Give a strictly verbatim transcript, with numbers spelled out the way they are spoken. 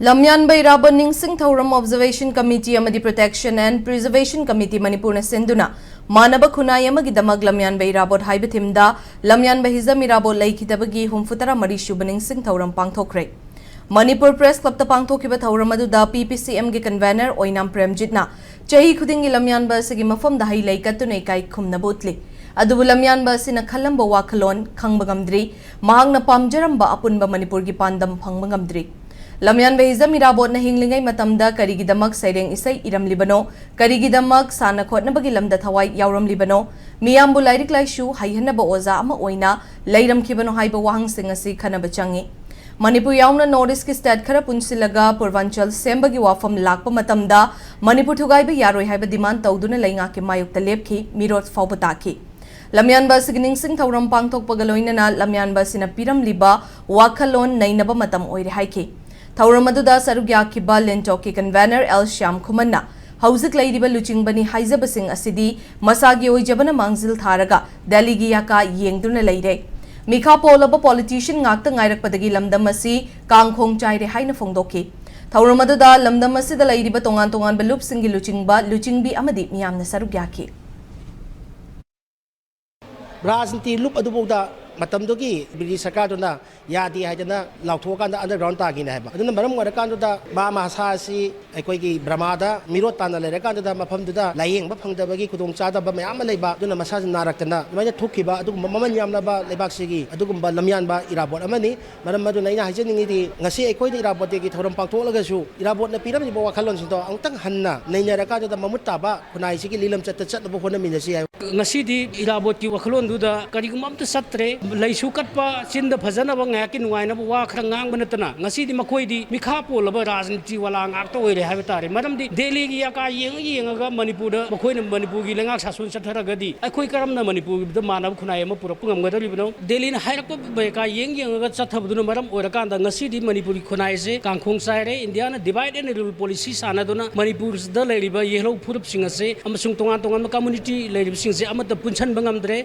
ꯂꯝꯌꯥꯟꯕ ꯏꯔꯥꯕꯣꯠ ꯅꯤꯡꯁꯤꯡ ꯊꯧꯔꯝ Observation Committee ꯑꯃꯗꯤ Protection and Preservation Committee ꯃꯅꯤꯄꯨꯔꯅ ꯁꯤꯟꯗꯨꯅ ꯃꯥꯟꯅꯕ ꯈꯨꯟꯅꯥꯏ ꯑꯃꯒꯤꯗꯃꯛ ꯂꯝꯌꯥꯟꯕ ꯏꯔꯥꯕꯣꯠ ꯍꯥꯏꯕ theme ꯗ ꯂꯝꯌꯥꯟꯕ ꯍꯤꯖꯝ ꯏꯔꯥꯕꯣꯠ ꯂꯩꯈꯤꯗꯕꯒꯤ ꯍꯨꯝꯐꯨꯇꯔꯥ ꯃꯔꯤ ꯁꯨꯕ ꯅꯤꯡꯁꯤꯡ ꯊꯧꯔꯝ ꯄꯥꯡꯊꯣꯛꯈ꯭ꯔꯦ꯫ ꯃꯅꯤꯄꯨꯔ Press Club ꯇ ꯄꯥꯡꯊꯣꯛꯈꯤꯕ ꯊꯧꯔꯝ ꯑꯗꯨꯗ P P C M ꯒꯤ convener ꯑꯣꯏꯅꯥꯝ ꯄ꯭ꯔꯦꯝꯖꯤꯠꯅ ꯆꯍꯤ ꯈꯨꯗꯤꯡꯒꯤ ꯂꯝꯌꯥꯟꯕ ꯑꯁꯤꯒꯤ ꯃꯐꯝꯗ ꯍꯩ ꯂꯩ ꯀꯠꯇꯨꯅ ꯏꯀꯥꯏ ꯈꯨꯝꯅꯕ ꯎꯠꯂꯤ꯫ ꯑꯗꯨꯕꯨ ꯂꯝꯌꯥꯟꯕ ꯑꯁꯤꯅ ꯈꯜꯂꯝꯕ ꯋꯥꯈꯜꯂꯣꯟ ꯈꯪꯕ ꯉꯝꯗ꯭ꯔꯤ꯫ ꯃꯍꯥꯛꯅ ꯄꯥꯝꯖꯔꯝꯕ ꯑꯄꯨꯟꯕ ꯃꯅꯤꯄꯨꯔꯒꯤ ꯄꯥꯟꯗꯝ ꯐꯪꯕ ꯉꯝꯗ꯭ꯔꯤ꯫ ꯂꯝꯌꯥꯟꯕ ꯍꯤꯖꯝ ꯏꯔꯥꯕꯣꯠꯅ ꯍꯤꯡꯂꯤꯉꯩ ꯃꯇꯝꯗ ꯀꯔꯤꯒꯤꯗꯃꯛ ꯁꯩꯔꯦꯡ ꯏꯁꯩ ꯏꯔꯝꯂꯤꯕꯅꯣ? ꯀꯔꯤꯒꯤꯗꯃꯛ ꯁꯥꯟꯅ ꯈꯣꯠꯅꯕꯒꯤ ꯂꯝꯗ ꯊꯋꯥꯏ ꯌꯥꯎꯔꯝꯂꯤꯕꯅꯣ? ꯃꯤꯌꯥꯝꯕꯨ ꯂꯥꯏꯔꯤꯛ ꯂꯥꯏꯁꯨ ꯍꯩꯍꯟꯅꯕ ꯑꯣꯖꯥ ꯑꯃ ꯑꯣꯏꯅ ꯂꯩꯔꯝꯈꯤꯕꯅꯣ ꯍꯥꯏꯕ ꯋꯥꯍꯪꯁꯤꯡ ꯑꯁꯤ ꯈꯟꯅꯕ ꯆꯪꯏ꯫ ꯃꯅꯤꯄꯨꯔ ꯌꯥꯎꯅ North East ꯀꯤ state ꯈꯔ ꯄꯨꯟꯁꯤꯜꯂꯒ ꯄꯨꯔꯚꯥꯟꯆꯜ ꯁꯦꯝꯕꯒꯤ ꯋꯥꯐꯝ ꯂꯥꯛꯄ ꯃꯇꯝꯗ ꯃꯅꯤꯄꯨꯔ ꯊꯨꯒꯥꯏꯕ ꯌꯥꯔꯣꯏ ꯍꯥꯏꯕ demand ꯇꯧꯗꯨꯅ ꯂꯩꯉꯥꯛꯀꯤ ꯃꯥꯌꯣꯛꯇ ꯂꯦꯞꯈꯤ, ꯃꯤꯔꯣꯠ ꯐꯥꯎꯕ ꯇꯥꯈꯤ꯫ ꯂꯝꯌꯥꯟꯕ ꯑꯁꯤꯒꯤ ꯅꯤꯡꯁꯤꯡ ꯊꯧꯔꯝ ꯄꯥꯡꯊꯣꯛꯄꯒ ꯂꯣꯏꯅꯅ ꯂꯝꯌꯥꯟꯕ ꯑꯁꯤꯅ ꯄꯤꯔꯝꯂꯤꯕ ꯋꯥꯈꯜꯂꯣꯟ ꯅꯩꯅꯕ ꯃꯇꯝ ꯑꯣꯏꯔꯦ ꯍꯥꯏꯈꯤ꯫ ꯊꯧꯔꯝ ꯑꯗꯨꯗ ꯁꯔꯨꯛ ꯌꯥꯈꯤꯕ ꯂꯦꯟꯆꯣꯛꯀꯤ convener L ꯁ꯭ꯌꯥꯝ ꯈꯨꯃꯟꯅ ꯍꯧꯖꯤꯛ ꯂꯩꯔꯤꯕ ꯂꯨꯆꯤꯡꯕꯅꯤ ꯍꯥꯏꯖꯕꯁꯤꯡ ꯑꯁꯤꯗꯤ ꯃꯁꯥꯒꯤ ꯑꯣꯏꯖꯕꯅ ꯃꯥꯡꯖꯤꯜ ꯊꯥꯔꯒ ꯗꯦꯜꯂꯤꯒꯤ ꯌꯥꯀꯥ ꯌꯦꯡꯗꯨꯅ ꯂꯩꯔꯦ꯫ ꯃꯤꯈꯥ ꯄꯣꯜꯂꯕ politician ꯉꯥꯛꯇ ꯉꯥꯏꯔꯛꯄꯗꯒꯤ ꯂꯝꯗꯝ ꯑꯁꯤ ꯀꯥꯡꯈꯣꯡ ꯆꯥꯏꯔꯦ ꯍꯥꯏꯅ ꯐꯣꯡꯗꯣꯛꯈꯤ꯫ ꯊꯧꯔꯝ ꯑꯗꯨꯗ ꯂꯝꯗꯝ ꯑꯁꯤꯗ ꯂꯩꯔꯤꯕ ꯇꯣꯉꯥꯟ ꯇꯣꯉꯥꯟꯕ ꯂꯨꯞꯁꯤꯡꯒꯤ ꯂꯨꯆꯤꯡꯕ, ꯂꯨꯆꯤꯡꯕꯤ ꯑꯃꯗꯤ ꯃꯤꯌꯥꯝꯅ ꯁꯔꯨꯛ ꯌꯥꯈꯤ꯫ ꯔꯥꯖꯅꯤꯇꯤ ꯂꯨꯞ ꯑꯗꯨꯐꯥꯎꯗ ꯃꯇꯝꯗꯨꯒꯤ ꯕ꯭ꯔꯤꯇꯤꯁ ꯁꯔꯀꯥꯔꯗꯨꯅ ꯌꯥꯗꯦ ꯍꯥꯏꯗꯅ ꯂꯥꯎꯊꯣꯛꯑꯀꯥꯟꯗ underground ꯇꯥꯈꯤꯅꯦ ꯍꯥꯏꯕ꯫ ꯑꯗꯨꯅ ꯃꯔꯝ ꯑꯣꯏꯔꯀꯥꯟꯗꯨꯗ ꯃꯥ ꯃꯁꯥ ꯑꯁꯤ ꯑꯩꯈꯣꯏꯒꯤ ꯕ꯭ꯔꯃꯥꯗ ꯃꯤꯔꯣꯠ ꯇꯥꯅ ꯂꯩꯔꯀꯥꯟꯗꯨꯗ ꯃꯐꯝꯗꯨꯗ ꯂꯥꯏꯌꯦꯡꯕ ꯐꯪꯗꯕꯒꯤ ꯈꯨꯗꯣꯡꯆꯥꯗꯕ ꯃꯌꯥꯝ ꯑꯃ ꯂꯩꯕ, ꯑꯗꯨꯅ ꯃꯁꯥꯁꯤ ꯅꯥꯔꯛꯇꯅ ꯑꯗꯨꯃꯥꯏꯅ ꯊꯣꯛꯈꯤꯕ ꯑꯗꯨꯒꯨꯝꯕ ꯃꯃꯜ ꯌꯥꯝꯂꯕ ꯂꯩꯕꯥꯛꯁꯤꯒꯤ ꯑꯗꯨꯒꯨꯝꯕ ꯂꯝꯌꯥꯟꯕ ꯏꯔꯥꯕꯣꯠ ꯑꯃꯅꯤ꯫ ꯃꯔꯝ ꯑꯗꯨꯅ ꯑꯩꯅ ꯍꯥꯏꯖꯅꯤꯡꯉꯤꯗꯤ, ꯉꯁꯤ ꯑꯩꯈꯣꯏꯅ ꯏꯔꯥꯕꯣꯠ ꯗꯦꯒꯤ ꯊꯧꯔꯝ ꯄꯥꯡꯊꯣꯛꯂꯒꯁꯨ ꯏꯔꯥꯕꯣꯠꯅ ꯄꯤꯔꯝꯂꯤꯕ ꯋꯥꯈꯜꯂꯣꯟꯁꯤꯡꯗꯣ ꯑꯃꯨꯛꯇꯪ ꯍꯟꯅ ꯅꯩꯅꯔꯀꯥꯟꯗꯨꯗ ꯃꯃꯨꯠ ꯇꯥꯕ ꯈꯨꯟꯅꯥꯏꯁꯤꯒꯤ ꯂꯤꯂꯝꯆꯠꯇ ꯆꯠꯅꯕ ꯍꯣꯠꯅꯃꯤꯟꯅꯁꯤ ꯍꯥꯏ꯫ ꯉꯁꯤꯗꯤ ꯏꯔꯥꯕꯣꯠꯀꯤ ꯋꯥꯈꯜꯂꯣꯟꯗꯨꯗ ꯀꯔꯤꯒꯨꯝꯕ ꯑꯝꯇ ꯆꯠꯇ꯭ꯔꯦ꯫ ꯂꯩꯁꯨ ꯀꯠꯄ, ꯆꯤꯟꯗ ꯐꯖꯅꯕ, ꯉꯥꯏꯍꯥꯛꯀꯤ ꯅꯨꯡꯉꯥꯏꯅꯕ ꯋꯥ ꯈꯔ ꯉꯥꯡꯕ ꯅꯠꯇꯅ ꯉꯁꯤꯗꯤ ꯃꯈꯣꯏꯗꯤ ꯃꯤꯈꯥ ꯄꯣꯜꯂꯕ ꯔꯥꯖꯅꯤꯇꯤ ꯋꯥꯂꯥ ꯉꯥꯛꯇ ꯑꯣꯏꯔꯦ ꯍꯥꯏꯕ ꯇꯥꯔꯦ꯫ ꯃꯔꯝꯗꯤ ꯗꯦꯜꯂꯤꯒꯤ ꯌꯥꯀꯥ ꯌꯦꯡꯉ ꯌꯦꯡꯉꯒ ꯃꯅꯤꯄꯨꯔꯗ ꯃꯈꯣꯏꯅ ꯃꯅꯤꯄꯨꯔꯒꯤ ꯂꯩꯉꯥꯛ ꯁꯥꯁꯣꯟ ꯆꯠꯊꯔꯒꯗꯤ ꯑꯩꯈꯣꯏ ꯀꯔꯝꯅ ꯃꯅꯤꯄꯨꯔꯗ ꯃꯥꯟꯅꯕ ꯈꯨꯟꯅꯥꯏ ꯑꯃ ꯄꯨꯔꯛꯄ ꯉꯝꯒꯗꯧꯔꯤꯕꯅꯣ? ꯗꯦꯜꯂꯤꯅ ꯍꯥꯏꯔꯛꯄ ꯌꯥꯀꯥ ꯌꯦꯡ ꯌꯦꯡꯉꯒ ꯆꯠꯊꯕꯗꯨꯅ ꯃꯔꯝ ꯑꯣꯏꯔꯀꯥꯟꯗ ꯉꯁꯤꯗꯤ ꯃꯅꯤꯄꯨꯔꯒꯤ ꯈꯨꯟꯅꯥꯏꯁꯦ ꯀꯥꯡꯈꯣꯡ ꯆꯥꯏꯔꯦ꯫ ꯏꯟꯗꯤꯌꯥꯅ divide and rule policy ꯁꯥꯟꯅꯗꯨꯅ ꯃꯅꯤꯄꯨꯔꯗ ꯂꯩꯔꯤꯕ ꯌꯦꯜꯍꯧ ꯐꯨꯔꯨꯞꯁꯤꯡ ꯑꯁꯦ ꯑꯃꯁꯨꯡ ꯇꯣꯉꯥꯟ ꯇꯣꯉꯥꯟꯕ community ꯂꯩꯔꯤꯕꯁꯤꯡꯁꯦ ꯑꯃꯠꯇ ꯄꯨꯟꯁꯟꯕ ꯉꯝꯗ꯭ꯔꯦ꯫